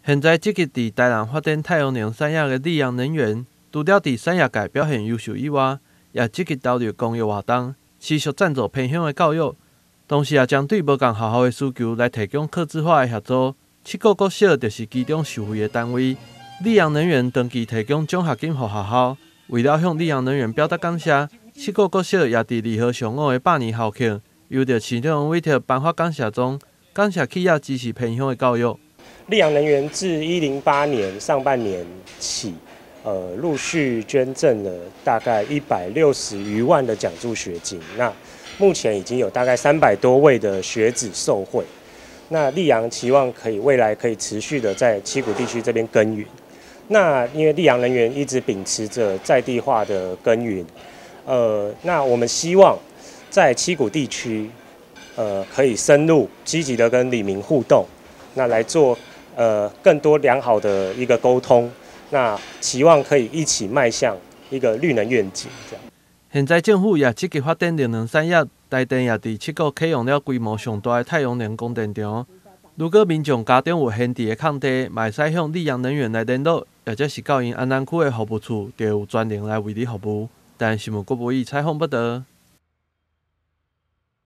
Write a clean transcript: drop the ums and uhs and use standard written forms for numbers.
現在積極佇台南發展太陽能產業的力揚能源，除了佇產業界表現優秀以外，也積極投入公益活動，持續贊助偏鄉的教育，同時也針對無仝學校的需求來提供客製化的協助。七股國小就是其中受惠的單位。力揚能源長期提供獎學金予學校，為了向力揚能源表達感謝，七股國小也佇2號上午的百年校慶，由著市長委託頒發感謝狀，感謝企業支持偏鄉的教育。力揚能源自108年上半年起，陸續捐贈了大概160餘萬的獎助學金。那目前已經有大概300多位的學子受惠。那力揚期望可以未來可以持續的在七股地區這邊耕耘。那因為力揚能源一直秉持着在地化的耕耘，那我們希望在七股地區，可以深入積極的跟里民互動，那來做更多良好的一個溝通，那期望可以一起邁向一個綠能願景。這樣。現在政府也積極發展綠能產業，台電也佇七股啟用了規模上大的太陽能光電場。如果民眾家中有閒置的空地，嘛會使向力揚能源來聯絡，或者是到𪜶安南區的服務處，就有專人來為你服務。台視新聞郭博義採訪報導。